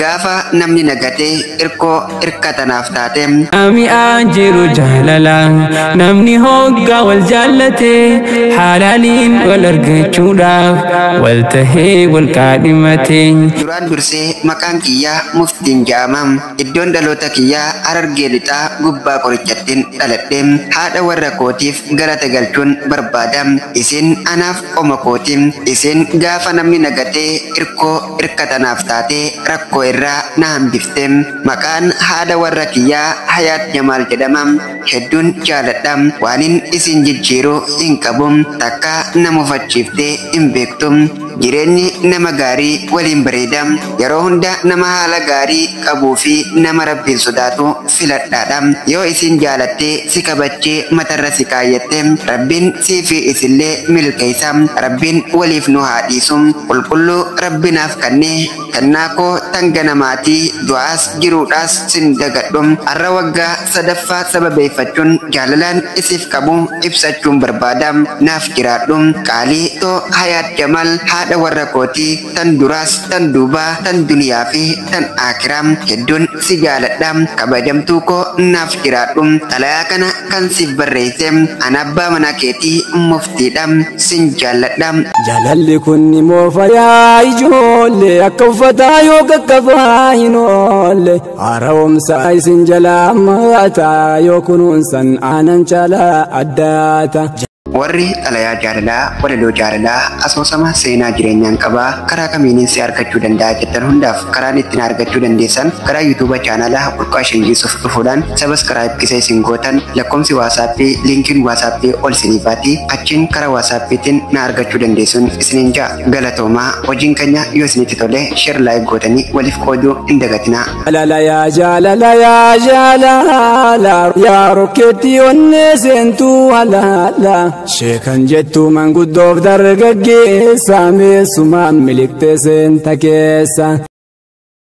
Gaafa namni nagatee irkoo irkatanaaf taate. Mi'aan jiru jaalala namni hoggaa wal jaallate halaaliin wal argachuudhaaf wal tahee wal kaadhimate. Duraan dursee maqaan kiyyaa Muftiin ja'ama. Iddoon dhaloota kiyyaa Harargee Lixaa gubbaa qorichattiin dhaladhe. Haadha warra kootiif galata galchuun barbaada. Isin anaaf qoma kooti. Isin gaafa namni nagatee irkoo irkatanaaf taate rakkoo irraa na hambifte. Maqaan haadha warra kiyyaa Hayaat Jamaal jedhama. Hedduun jaaladha. Waanin isin jijjiiru hin qabu. Takka na mufachiiftee hin beektu. Jireenyi nama gaarii waliin bareeda. Yeroo hunda nama haala gaarii qabuu fi nama Rabbiin sodaatu filadhaadha. Yoo isin jaalattee si kabachee matarra si kaayyatte Rabbiin sii fi isillee milkeessa. Rabbiin waliif nu haa dhiisu. Qulqulluu Rabbinaaf kennee kennaa koo tan ganamaatii du'aas jiruudhaas sin dagadhu. Har'a waggaa sadaffaa sababeeffachuun jaalalaan isiif qabu ibsachuun barbaada. Naaf jiraadhu. Qaalii too Hayaat Jamaal haadha warra kootii tan duraas tan duubaa tan duniyaa fi tan aakiraa hedduun si jaaladha. Kabajamtuu koo naaf jiraadhu. Xalayaa kana kan siif barreesse ana abbaa mana keetii Muftiidha. Sin jaalladha. Jaalalli kun ni moofayaa ijoollee akka uffataa yoo qaqqabaa hin oolle haara'umsa isin jalaa maataa yoo kunuunsan aanan caalaa addaata. Warri xalayaa jaalalaa, walaloo jaalalaa, asoosama seenaa jireenyaan qabaa karaa kamiinin si argachuu danda'a jettan hundaaf karaan ittiin argachuu dandeessan karaa yuutuuba chaanaalaa Burqaa Shingiisuuf dhufuudhaan sabaskiraayib kisa isin gootan lakkoomsi waasaappii liinkiin waasaappii ol isinii baati achiin karaa waasaappiitiin na argachuu dandeessuun isiniin ja'a. Galatoomaa, hojiin keenya yoo isinitti tole sheer laayik gootanii waliif qooduu hin dagatinaa. Jaalala yaa jaalala yaa jaalala yaa rokkeetti onnee seentuu halaala. Sheekan jettu manguddoof dargaggeessa meessumaan miliqxee seenta keessa.